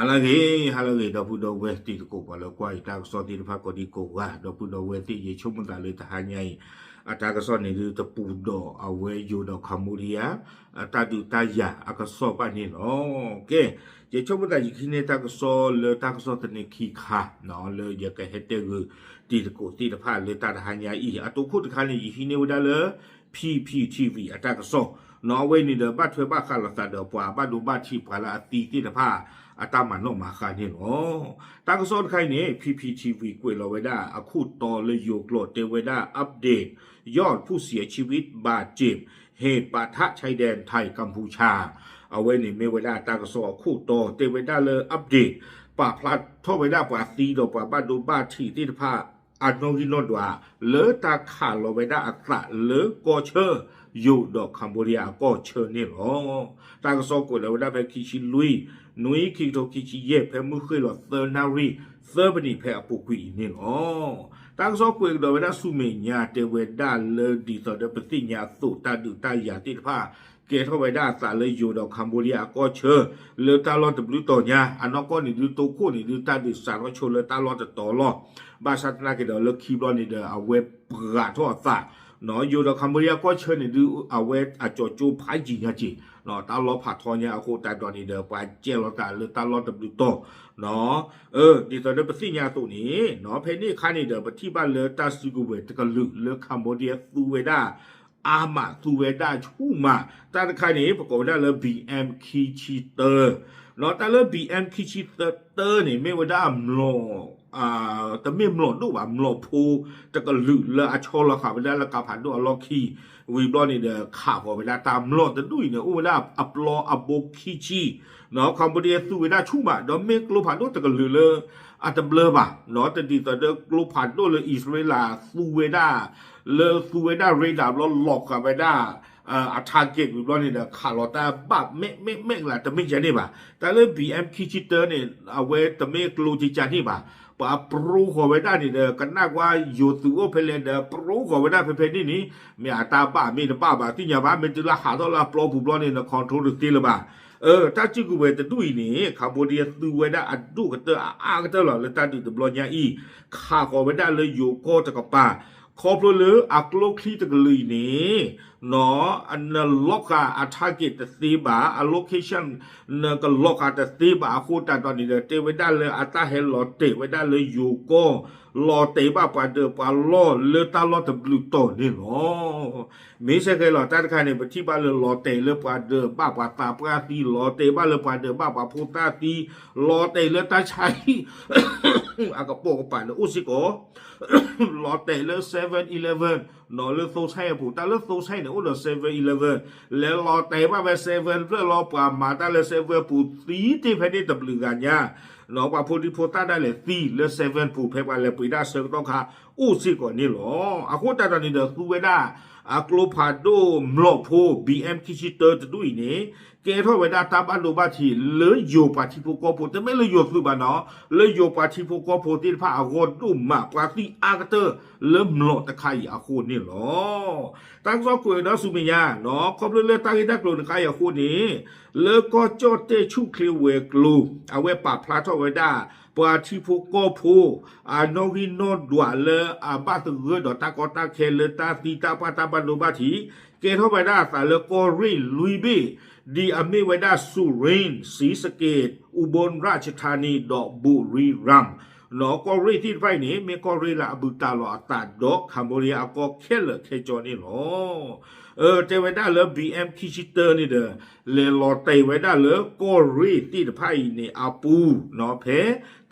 ဟါလၢအဂ့ၤ, ဟါလၢအဂ့ၤ ဒီပုၢ်ဒီဝဲၢ်တံၤသကိး ပှၤလၢကွၢ်ယတၢ်ကစီၣ်သ့ၣ်တဖၣ်ကိးဒံကိးဂၤ, ဒီပုၢ်ဒီဝဲၢ်သ့ၣ် ယဆိကမိၣ်သးလၢတဟါညါအံၤ အတၢ်ကစီၣ်န့ၣ်ဒုး တပူၤဒီးအဝဲယိၤဒီး Cambodia အတၢ်ဒုးတၢ်ယၤအကစီၣ်ဘၣ်န့ၣ်လီၤ. ကဲ, ယဆိကမိၣ်သးယကဟံးန့ၢ်တၢ်ကစီၣ်လၢတၢ်ကစီၣ်သန့ခံခါ လၢယကဟဲတဲဂုာ်တံၤသကိးသ့ၣ်တဖၣ်လၢတၢ်တဟါညါအံၤ, အတိခိၣ်တခါန့ၣ် ယဟံးန့ၢ်ဝဲဒၣ်လၢ P P T V အတၢ်ကစီၣ်, အဝဲန့ၣ်ဒီး ဘၣ်ထွဲဘၣ်ဃးလိာ်သးဒီးပှၤဘၣ်ဒိဘၣ်ထံး ပှၤလၢအသံသ့ၣ်တဖၣ် အတၢ်မၤနီၣ်မၤဃါန့ၣ်လီၤ. တၢ်ကစီၣ်တခါအံၤန့ၣ် P P T V ကွဲးလီၤဝဲဒၣ်အခိၣ်တီလၢယိၤကျိာ် တဲဝဲဒၣ် update ยอดผู้เสียชีวิตบาดเจ็บเหตุปะทะชายแดนไทยกัมพูชา အဝဲန့ၣ်မ့ၢ်ဝဲဒၣ်တၢ်ကစီၣ်အခိၣ်တီ တဲဝဲဒၣ်လၢ update ပာ်ဖျါထီၣ်ဝဲဒၣ်ပှၤသံဒီးပှၤဘၣ်ဒိဘၣ်ထံးသ့ၣ်တဖၣ် အနီၣ်ဂံၢ်နီၣ်ဒွး လၢတၢ်ခးလီၤဝဲဒၣ်အသးလၢကီၢ်ဆၢ ယိၤဒီး Cambodia အကီၢ်ဆၢန့ၣ်လီၤ. တၢ်ကစီၣ်ကွဲးလီၤဝဲဒၣ်ဖဲခံဆံလွံၢ် နွံ ခံကထိခံဆံယဲၢ် ဖဲမုၢ်ဃ့ၢ်လီၤသၢနၣ်ရံၣ် သၢမံးနံးဖဲအပူၤကွံာ်အံၤန့ၣ်လီၤ. တၢ်ကစီၣ်ကွဲးကဒီးဝဲဒၣ်ဆူမဲာ်ညါ တဲဝဲဒၣ်လၢ ဒ်သိးဒီးပသ့ၣ်ညါအသိး တၢ်ဒုးတၢ်ယၤသ့ၣ်တဖၣ် ကဲထီၣ်ဝဲဒၣ်အသးလၢယိၤဒီး Cambodia အကီၢ်ဆၢ လၢတၢ်လီၢ်တဘျုးတီၤညါ အနီၢ်ကီၢ်န့ၣ်ဒုး တိခိၣ်န့ၣ်ဒုး တၢ်ဒုးစးထီၣ်ဆိလၢတၢ်လီၢ်တတီၤလီၤ. ဘၣ်ဆၣ်သနာ်က့ဒီးလၢခံဘျီန့ၣ်ဒီး အဝဲပှၤထီၣ်အသး ယိၤဒီး Cambodia ကီၢ်ဆၢန့ၣ်ဒုး အဝဲအကၠီၤကၠိဖးယံာ်ညါက့ၤ တၢ်လီၢ်ဖးထီညါအဃိ တၢ်ဒိးန့ၣ်ဒီး ပှၤကဲလီၤသးလၢတၢ်လီၢ်တဘျုးတီၤ ဒ်သိးဒီးပသ့ၣ်ညါအသိးန့ၣ် ဖဲန့ၣ်အခါန့ၣ်ဒီး ပထံၣ်ဘၣ်လၢတၢ်စုကဝဲၤတကလုာ်လၢ Cambodia သူဝဲဒၣ် အါမး သူဝဲဒၣ်ဆူၣ်မး တၢ်တခါန့ၣ် ပကိးဝဲဒၣ်လၢ B M ခံဆံတၢ တၢ်လၢ B M ခံဆံတၢန့ၣ် မ့ၢ်ဝဲဒၣ် တမ့ၢ်မျိာ်ဒိၣ်ဘၣ် မျိာ်ဖိတကလုာ်လၢအဆီလီၤဃာ်ဝဲဒၣ်လၢကါဖးဒိၣ်အလီၢ်ခံ ဝံၤဘျီန့ၣ်ဒီး ခးဃီၤဝဲဒၣ်တၢ်မျိာ်တဒူၣ်အံၤန့ၣ် အိၣ်ဝဲဒၣ်အပျီအဘိခံဆံ Cambodia သူဝဲဒၣ်ဆူၣ်မး ဒီးမ့ၢ်ကျိဖးဒိၣ်တကလုာ်လၢ အတဘျၢဘၣ် တဒ်သိးဒီးကျိဖးဒိၣ်လၢအံၣ်စရ့လးသူဝဲဒၣ် လၢသူဝဲဒၣ် radar ဘျီလီၤဃာ်ဝဲဒၣ် အ target ဝံၤဘျီန့ၣ်ဒီး ခးလီၤတၢ်ဘၣ်မဲာ်မဲာ်မဲာ်ကလၤ တမ့ၢ်ကဲန့ၣ်ဘၣ်. တၢ်လၢ B M ခံဆံတၢန့ၣ် အဝဲတမ့ၢ်ကျိကကန့ၣ်ဘၣ်. ပှၤပြိဃီၤဝဲဒၣ်န့ၣ်ဒီး ကနၣ်ကွၢ်ယိၤသုးအိၣ်ဖဲလဲၣ်ဒီး ပြိဃီၤဝဲဒၣ်ဖဲဖဲန့ၣ်န့ၣ် မ့ၢ်အတၢ်ဘၣ်မ့ၢ်တဘၣ်ဘၣ်သ့ၣ်ညါဘၣ်. မ့ၢ်တုၤလၢဟးထီၣ်လၢအပျီပူၤဘျီန့ၣ် န control တသ့လၢၤဘၣ်. တၢ်စုကဝဲၤတဒူၣ်အံၤန့ၣ် Cambodia သူဝဲဒၣ်အဒိၣ်ကတၢၢ်အအါကတၢၢ်လီၤ လၢတၢ်ဒုးတဘျီညါအံၤ ခးဃီၤဝဲဒၣ်လၢယိၤကီၢ်တကပၤ ခီဖျိလၢအကျိချံတကလုာ်အံၤန့ၣ် နလီၤဃာ်အ target တသ့ဘၣ်, အ location နကလီၤဃာ်တသ့ဘၣ်အဃိ တၢ်ဒိးန့ၣ်ဒီး တဲဝဲဒၣ်လၢအတၢ်ဟဲလီၤတဲာ်ဝဲဒၣ်လၢယိၤကီၢ် လီၤတဲာ်ဘၣ်ပှၤဒၢးပှၤလီၢ်လၢတၢ်လီၢ်တဘျုးတီၤန့ၣ်လီၤ. မ့ၢ်စ့ၢ်ကီးလီၤ တၢ်တခါန့ၣ် ပထံၣ်ဘၣ်လၢလီၤတဲာ်လၢပှၤဒၢးဘၣ်ပှၤသးပှၢ်သံ, လီၤတဲာ်ဘၣ်လၢပှၤဒၢးဘၣ်ပှၤဖိသၣ်သံ, လီၤတဲာ်လၢတၢ်ဆါဟံၣ် အကပိာ်ကပၤန့ၣ်အိၣ်စ့ၢ်ကီး လီၤတဲာ်လၢ seven eleven နီၤ လၢသိဆဲအပူၤ, တၢ်လၢသိဆဲန့ၣ် အိၣ်ဒီး seven eleven လဲၤလီၤတဲာ်ဘၣ်ဖဲ seven ဖျၢၣ်လီၤ ပှၤမၤတၢ်လၢ seven ပူၤသံတ့ၢ်ဖဲန့ၣ်တဘျုးဂၤညါ, နီၤ ပှၤဖိဒံဖိသၣ်ဒၣ်လဲာ်သံလၢ seven ပူၤ ဖဲပှၤလဲၤပှ့ၤဒၣ်ဆၢကတီၢ်ခါ အိၣ်စ့ၢ်ကီးန့ၣ်လီၤ. အဃိတၢ်ဒိးန့ၣ်ဒီး သူဝဲဒၣ် အကျိဖးဒိၣ်မျိာ်ဖိ B M ခံဆံတၢတဒူၣ်အံၤန့ၣ် ကဲထီၣ်ဝဲဒၣ်တၢ်ဘၣ်ဒိဘၣ်ထံးလၢယိၤပှၤထံဖိကီၢ်ဖိ, တမ့ၢ်လၢယိၤသုးဘၣ်နီၤ, လၢယိၤပှၤထံဖိကီၢ်ဖိသ့ၣ်တဖၣ်အဂီၢ်ဒိၣ်မး ပှၤသံအါကတၢၢ်လၢမျိာ်တခါအံၤအဃိန့ၣ်လီၤ. တၢ်ကစီၣ်ကွဲးဒီးဆူမဲာ်ညါနီၤ, ခီဖျိလၢတၢ်ဂ့ၢ်တၢ်ကျိၤတခါအံၤအဃိန့ၣ် လၢကီၢ်ကၠီၣ်တဲၣ်ဆူၣ်ချ့ဝဲၤကျိၤ အဝဲပာ်ဖျါထီၣ်ဝဲဒၣ် ပှၤထံဖိကီၢ်ဖိအနီၣ်ဂံၢ်နီၣ်ဒွးလၢအဘၣ်သဂၢၢ်ဒီးတၢ်ကီတၢ်ခဲလၢတၢ်သံတၢ်ပှၢ်တၢ်ဘၣ်ဒိဘၣ်ထံး ကဲထီၣ်ဝဲဒၣ်အသးလၢကီၢ်ရ့ၣ်လွံၢ်ဘ့ၣ် ဒ်အမ့ၢ်ဝဲဒၣ် Surin, ศรีสะเกษ, อุบลราชธานี ဒီး บุรีรัมย์ နီၤ ကီၢ်ရ့ၣ်သ့ၣ်တဖၣ်အံၤန့ၣ် မ့ၢ်ကီၢ်ရ့ၣ်လၢအဘူးတံၢ်လီၤအသးဒီး Cambodia အကီၢ်ခဲလၢာ်ခဲဆ့န့ၣ်လီၤ. တဲဝဲဒၣ်လၢ B M ခံဆံတၢန့ၣ်ဒီး လဲၤလီၤတဲာ်ဝဲဒၣ်လၢကီၢ်ရ့ၣ်သ့ၣ်တဖၣ်အံၤန့ၣ်အပူၤနီၤ ဖဲ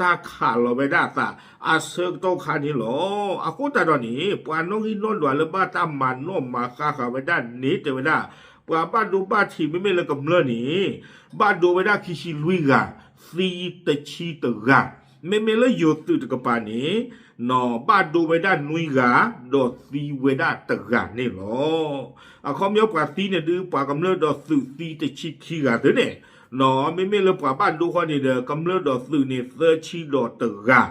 တၢ်ခးလီၤဝဲဒၣ်အသးအဆၢကတီၢ်ခါန့ၣ်လီၤ. အဃိတၢ်ဒိးန့ၣ် ပှၤနီၣ်ဂံၢ်နီၣ်ဒွးလၢဘၣ်တၢ်မၤနီၣ်မၤဃါဃာ်ဝဲဒၣ်န့ၣ် တဲဝဲဒၣ် ပှၤဘၣ်ဒိဘၣ်ထံးမ့မ့ၢ်လၢကမျၢၢ်န့ၣ် ဘၣ်ဒိဝဲဒၣ်ခံဆံလွံၢ်ဂၤ, သံတဆံတဂၤ, မ့မ့ၢ်လၢယိၤသုးတကပၤန့ၣ် နီၤ ဘၣ်ဒိဝဲဒၣ်နွံဂၤ ဒီးသံဝဲဒၣ်တဂၤန့ၣ်လီၤ. အခီပညီပှၤသံန့ၣ်ဒုး ပှၤကမျၢၢ်ဒီးသုးသံတဆံခံဂၤသုန့ၣ်, နီၤ မ့မ့ၢ်လၢပှၤဘၣ်ဒိဃီန့ၣ်ဒီး ကမျၢၢ်ဒီးသုးန့ၣ် သၢဆံဒီးတဂၤ,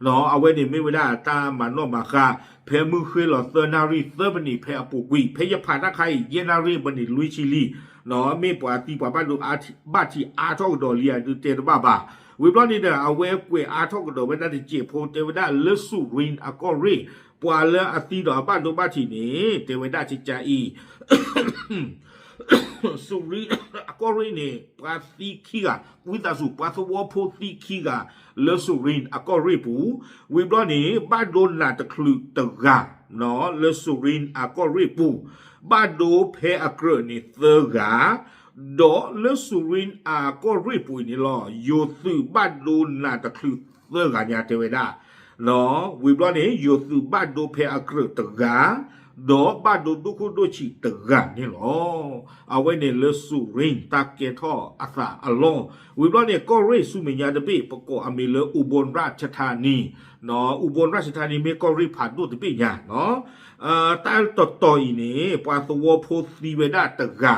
နီၤ အဝဲန့ၣ်မ့ၢ်ဝဲဒၣ်တၢ်မၤနီၣ်မၤဃါ ဖဲမုၢ်ဃ့လီၤသၢနၣ်ရံၣ်သၢမံးနံးဖဲအပူၤကွံာ်, ဖဲယဖးတၢ်ခါအံၤ ယဲၢ်နၣ်ရံၣ်မံးနံးလွံၢ်ဆံလံ, နီၤ မ့ၢ်ပှၤသံပှၤဘၣ်ဒိဘၣ်ထံးအါထီၣ်ကဒီးလံဧါဒုးတဲတဘၣ်ဘၣ် ဝံၤဘျီန့ၣ်ဒီး အဝဲကွဲးအါထီၣ်ကဒီးဝဲဒၣ်တစဲးဖိ တဲဝဲဒၣ်လၢ Surin အကီၢ်ရ့ၣ် ပှၤလၢအသံဒီးအဘၣ်ဒိဘၣ်ထံးန့ၣ် တဲဝဲဒၣ်ကကအံၤ Surin အကီၢ်ရ့ၣ်န့ၣ် ပှၤသံခံဂၤ ဝံသးစူၤ ပှၤသဝီဖိသံခံဂၤ လၢ Surin အကီၢ်ရ့ၣ်ပူၤ, ဝံၤဘျီန့ၣ် ဘၣ်ဒိနးတချုးတဂၤ လၢ Surin အကီၢ်ရ့ၣ်ပူၤ, ဘၣ်ဒိဖဲအကြၢးန့ၣ်သၢဂၤ, ဒီးလၢ Surin အကီၢ်ရ့ၣ်ပူၤအံၤန့ၣ်လီၤ ယိၤသုးဘၣ်ဒိနးတချုးသၢဂၤညါတဲဝဲဒၣ် ဝံၤဘျီန့ၣ် ယိၤသုးဘၣ်ဒိဖဲအကြၢးတဂၤ, ဒီးဘၣ်ဒိဒိၣ်ခိၣ်ဒိၣ်ဆံးတဂၤန့ၣ်လီၤ. အဝဲန့ၣ်လၢ Surin တၢ်ကဲထီၣ်အသးအလီၢ်, ဝံၤဘျီန့ၣ် ကီၢ်ရ့ၣ်ဆူမဲာ်ညါတဘ့ၣ် ပကိးအမံၤလၢ Ubon Ratchathani, Ubon Ratchathani မ့ၢ်ကီၢ်ရ့ၣ်ဖးဒိၣ်တဘ့ၣ်ညါ တၢ်တတီၤအံၤန့ၣ် ပှၤသဝီဖိသံဝဲဒၣ်တဂၤ,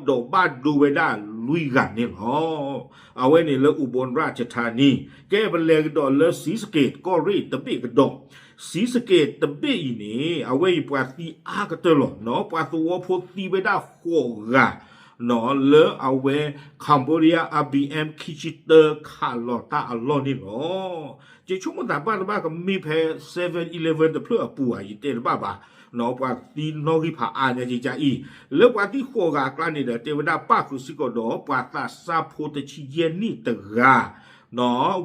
ဒီးဘၣ်ဒိဝဲဒၣ်လွံၢ်ဂၤန့ၣ်လီၤ. အဝဲန့ၣ်လၢ Ubon Ratchathani, ကဲပလဲၤကဒီးလၢ ศรีสะเกษ ကီၢ်ရ့ၣ်တဘ့ၣ်ကဒီး, ศรีสะเกษ တဘ့ၣ်အံၤန့ၣ် အဝဲအံၤပှၤသံအါကတၢၢ်လီၤ. ပှၤသဝီဖိသံဝဲဒၣ်ဃိးဂၤ လၢအဝဲ Cambodia R B M ခံဆံတၢခးလီၤတၢ်အလီၢ်န့ၣ်လီၤ. ယဆိကမိၣ်သးဘၣ်တဘၣ်ကမ့ၢ်ဖဲ seven eleven တဖျၢၣ်အပူၤဧါ ယတဲတဘၣ်ဘၣ်, ပှၤသံနီၣ်ဂံၢ်ဖးအါညါကကအံၤ, လၢပှၤသံဃိးဂၤအကျါန့ၣ်ဒီး တဲဝဲဒၣ်ပၣ်ဃုာ်စ့ၢ်ကီးဒီး ပှၤသးစၢ်ဖိတဆံယဲၢ်နံၣ်တဂၤ,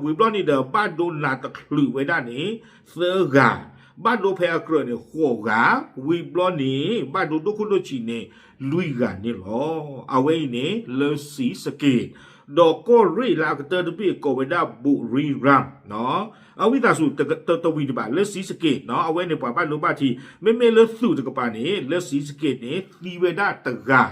ဝံၤဘျီန့ၣ်ဒီး ဘၣ်ဒိနးတချုးဝဲဒၣ်န့ၣ် သၢဂၤ, ဘၣ်ဒိဖဲအကြၢးန့ၣ် ဃိးဂၤ, ဝံၤဘျီန့ၣ် ဘၣ်ဒိဒိၣ်ခိၣ်ဒိၣ်ဆံးန့ၣ် လွံၢ်ဂၤန့ၣ်လီၤ. အဝဲအံၤန့ၣ် လၢ ศรีสะเกษ, ဒီးကီၢ်ရ့ၣ်လၢအကတၢၢ်တဘ့ၣ်ကိးဝဲဒၣ် บุรีรัมย์ အဝံသးစူၤ တဝံၤတဘၣ်လၢ ศรีสะเกษ အဝဲန့ၣ်ပှၤဘၣ်ဒိဘၣ်ထံး, မ့မ့ၢ်လၢသုးတကပၤန့ၣ် လၢ ศรีสะเกษ န့ၣ် သံဝဲဒၣ်တဂၤ,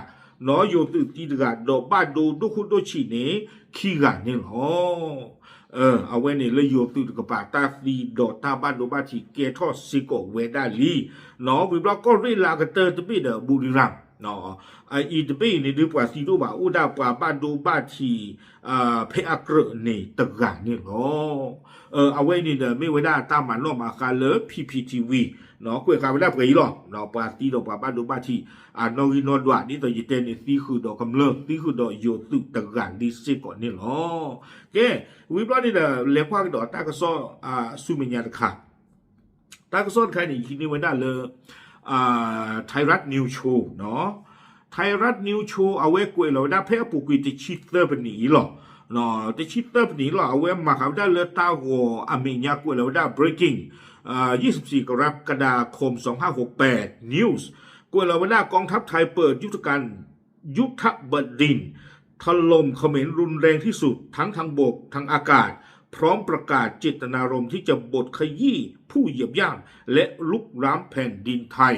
ယိၤသုးသံတဂၤ ဒီးဘၣ်ဒိဒိၣ်ခိၣ်ဒိၣ်ဆံးန့ၣ် ခံဂၤန့ၣ်လီၤ. အဝဲန့ၣ်လၢယိၤသုးတကပၤ တၢ်သံဒီးတၢ်ဘၣ်ဒိဘၣ်ထံးကဲထီၣ်စ့ၢ်ကီးဝဲဒၣ်လံ. ဝံၤဘျီကီၢ်ရ့ၣ်လၢအကတၢၢ်တဘ့ၣ်ဒီး บุรีรัมย์ အအံၤတဘ့ၣ်အံၤန့ၣ်ဒုးပှၤသံတအိၣ်ဘၣ် အိၣ်ဒၣ်ပှၤဘၣ်ဒိဘၣ်ထံး ဖဲအကြၢးန့ၣ်တဂၤန့ၣ်လီၤ. အဝဲအံၤန့ၣ်ဒီးမ့ၢ်ဝဲဒၣ်တၢ်မၤနီၣ်မၤဃါလၢ P P T V ကွဲးဃာ်ဝဲဒၣ်ပှဲၤအံၤလီၤ. ပှၤသံဒီးပှၤဘၣ်ဒိဘၣ်ထံး အနီၣ်ဂံၢ်နီၣ်ဒွး ဒ်သိးယတဲန့ၣ် သံဃုာ်ဒီးကမျၢၢ် သံဃုာ်ဒီးယိၤသုးတဂၤလံစ့ၢ်ကီးန့ၣ်လီၤ. ကဲ, ဝံၤဘျီန့ၣ်ဒီး လဲၤကွၢ်ကဒီးတၢ်ကစီၣ်ဆူမဲာ်ညါတခါ, တၢ်ကစီၣ်တခါန့ၣ် ယဟံးန့ၢ်ဝဲဒၣ်လၢ Thai Rat News Show နီၤ, Thai Rat News Show အဝဲကွဲးလီၤဝဲဒၣ်ဖဲအပူၤကွံာ်တဆံသၢပနံးအံၤလီၤ. တဆံသၢပနံးအံၤလီၤ အဝဲမၤဃာ်ဝဲဒၣ်လၢတၢ်ဂီၤအမဲာ်ညါကွဲးလီၤဝဲဒၣ် breaking ยี่สิบสี่กรกฎาคมสองห้าหกแปด News ကွဲးလီၤဝဲဒၣ် กองทัพไทยเปิดยุทธการ ยุทธบดินถล่มเขมรรุนแรงที่สุด ทั้งทางบก ทางอากาศ พร้อมประกาศเจตนารมณ์ที่จะบดขยี้ผู้เหยียบย่ำ และรุกรานแผ่นดินไทย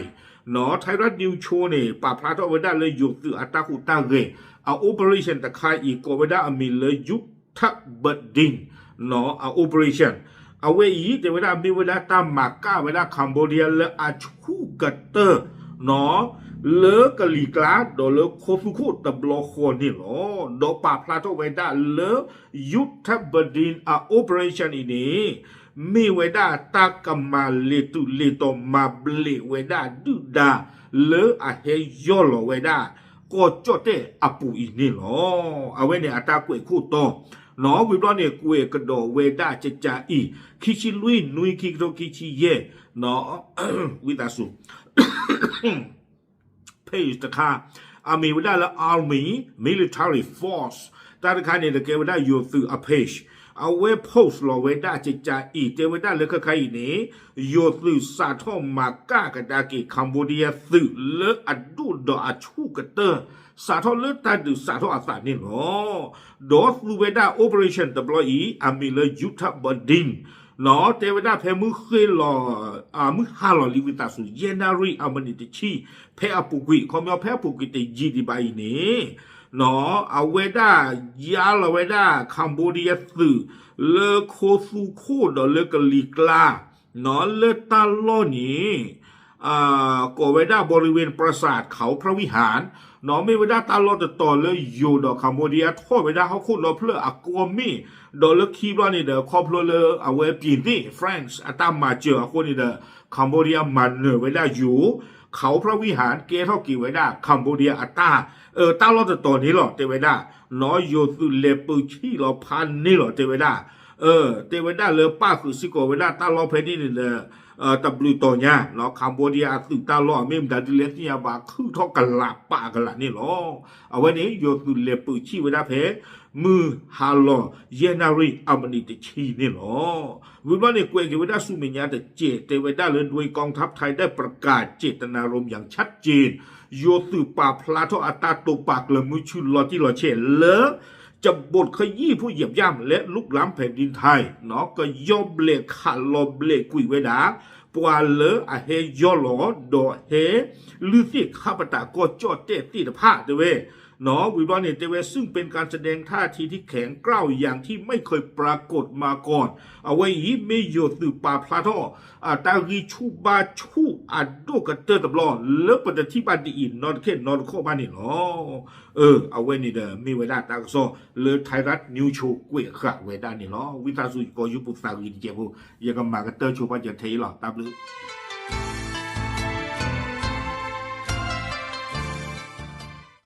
နီၤ Thai Rat News Show န့ၣ် ပာ်ဖျါထီၣ်ဝဲဒၣ်လၢယိၤသုးအတၢ်ဟူးတၢ်ဂဲၤ အ operation တခါအံၤ ကိးဝဲဒၣ်အမံၤလၢ ยุทธบดิน နီၤ အ operation အဝဲအံၤ တဲဝဲဒၣ်မ့ၢ်ဝဲဒၣ်တၢ်မၤကၣ်ဝဲဒၣ် Cambodia လၢအဆူၣ်ကတၢၢ် နီၤ လၢကလံၤကျါ ဒီးလၢခိသူၣ်ခိၣ်တဘျီဃီန့ၣ်လီၤ. ဒီးပာ်ဖျါထီၣ်ဝဲဒၣ်လၢ ยุทธบดิน အ operation အံၤန့ၣ် မ့ၢ်ဝဲဒၣ်တၢ်ကမၤလ့ၤတုၤလ့ၤတီၤ မၤဘျဲးဝဲဒၣ်ဒုၣ်ဒါ လၢအဟဲယီၢ်လီၤဝဲဒၣ် ကီၢ်ကၠီၣ်တဲၣ်အပူၤအံၤန့ၣ်လီၤ. အဝဲန့ၣ်အတၢ်ကွဲးခိၣ်တီ နီၤ ဝံၤဘျီန့ၣ် ကွဲးကဒီးဝဲဒၣ်ကကးအံၤ ခံဆံလွံၢ် နွံ ခံကထိခံဆံယဲၢ် နီၤ ဝံသးစူၤ page တခါ အမ့ၢ်ဝဲဒၣ်လၢ Army Military Force တၢ်တခါန့ၣ် တကဲဝဲဒၣ်ယိၤသုးအ page အဝဲ post လီၤဝဲဒၣ်ကကးအံၤ တဲဝဲဒၣ်လၢခဲခါအံၤန့ၣ် ယိၤသုးစးထီၣ်မၤကၣ်ကဒါက့ၤ Cambodia သုးလၢအဒိၣ်ဒီးအဆူၣ်ကတၢၢ် စးထီၣ်လၢတၢ်ဒုးစးထီၣ်အသးန့ၣ်လီၤ. ဒီးသူဝဲဒၣ် operation တဘျီအံၤ အမံၤလၢ ยุทธบดิน နီၤ တဲဝဲဒၣ်ဖဲမုၢ်ဃ့လီၤ မုၢ်ဟါလီၤလံဝံသးစူၤ ယဲၢ်နၣ်ရံၣ်အမံးနံးတဆံ ဖဲအပူၤကွံာ် ခီပညီဖဲအပူၤကွံာ်တယံာ်ဒံးဘၣ်အံၤန့ၣ် နီၤ အဝဲဒၣ်ယါလီၤဝဲဒၣ် Cambodia သုး လၢခိသူၣ်ခိၣ်ဒီးလၢကလံၤကျါ နီၤ လၢတၢ်လီၢ်န့ၣ် ကိးဝဲဒၣ် บริเวณปราสาทเขาพระวิหาร နီၤ မ့ၢ်ဝဲဒၣ်တၢ်လီၢ်တတီၤလၢယိၤဒီး Cambodia ထီၣ်ဝဲဒၣ်ဟီၣ်ခိၣ်ဒီဖျၢၣ်အကီၢ်မ့ၣ် ဒီးလၢခံဘျီန့ၣ်ဒီး ခီဖျိလၢအဝဲ ပြင်သစ် France အတၢ်မၤစၢၤအဃိန့ၣ်ဒီး Cambodia မၤနၢၤဝဲဒၣ်ယိၤ เขาพระวิหาร ကဲထီၣ်က့ၤဝဲဒၣ် Cambodia အတၢ် တၢ်လီၢ်တတီၤန့ၣ်လီၤ တဲဝဲဒၣ်, နီၢ် ယိၤသုးလဲၤပၢဆံၣ်လီၤဖးန့ၢ်လီၤ တဲဝဲဒၣ်, တဲဝဲဒၣ်လၢပၣ်ဃုာ်စ့ၢ်ကီးဝဲဒၣ်တၢ်လီၢ်ဖဲန့ၣ်န့ၣ်ဒီး တဘျုးတီၤညါ နီၢ် Cambodia အသုးတၢ်လီၢ် မ့ၢ်မတၤဒ်လဲၣ်သ့ၣ်ညါဘၣ် ခုၣ်ထီၣ်ကလးပာ်အကလးန့ၣ်လီၤ. အဝဲန့ၣ် ယိၤသုးလဲၤပၢဆံၣ်ဝဲဒၣ်ဖဲ မုၢ်ဟါလီၤ ယဲၢ်နၣ်ရံၣ် အမံးနံးတဆံန့ၣ်လီၤ. ဝံၤဘျီန့ၣ် ကွဲးက့ၤဝဲဒၣ်ဆူမဲာ်ညါတစဲး တဲဝဲဒၣ်လၢ โดยกองทัพไทยได้ประกาศเจตนารมณ์อย่างชัดเจน ယိၤသုးပာ်ဖျါထီၣ်အတၢ်တိာ်ပာ်ကျၢၤမုၢ်ဆူၣ်လီၤတံၢ်လီၤဆဲးလၢ จะบุกขยี้ผู้เหยียบย่ำและรุกรานแผ่นดินไทย နီၢ် ကယီဘျဲးခးလီၤဘျဲးကွံာ်ဝဲဒၣ် ပှၤလၢအဟဲယီၢ်လီၤ ဒီးဟဲလုၢ်သ့ၣ်ခါပတာ်ကီၢ်ကၠီၣ်တဲၣ်သ့ၣ်တဖၣ် တဲဝဲ နီၢ် ဝံၤဘျီန့ၣ် တဲဝဲ ซึ่งเป็นการแสดงท่าทีที่แข็งกร้าวอย่างที่ไม่เคยปรากฏมาก่อน အဝဲအံၤ မ့ၢ်ယိၤသုးပာ်ဖျါထီၣ် တၢ်ဂံၢ်ဆူၣ်ဘါဆူၣ်အဒိၣ်ကတၢၢ်တဘျီ လၢပတထံၣ်ဘၣ်ဒ်အံၤ နီတခဲနီတခီဘၣ်န့ၣ်လီၤ. အဝဲန့ၣ်ဒီး မ့ၢ်ဝဲဒၣ်တၢ်ကစီၣ်လၢ Thairath News Show ကွဲးဃာ်ဝဲဒၣ်န့ၣ်လီၤ. ဝံသးစူၤယကိးယုၢ်ပူၤသးဂ့ၤတကဲးဖိ ယကမၤကတၢၢ်ဆိပာ်စၢၤထဲအံၤလီၤ. တၢ်ဘျုး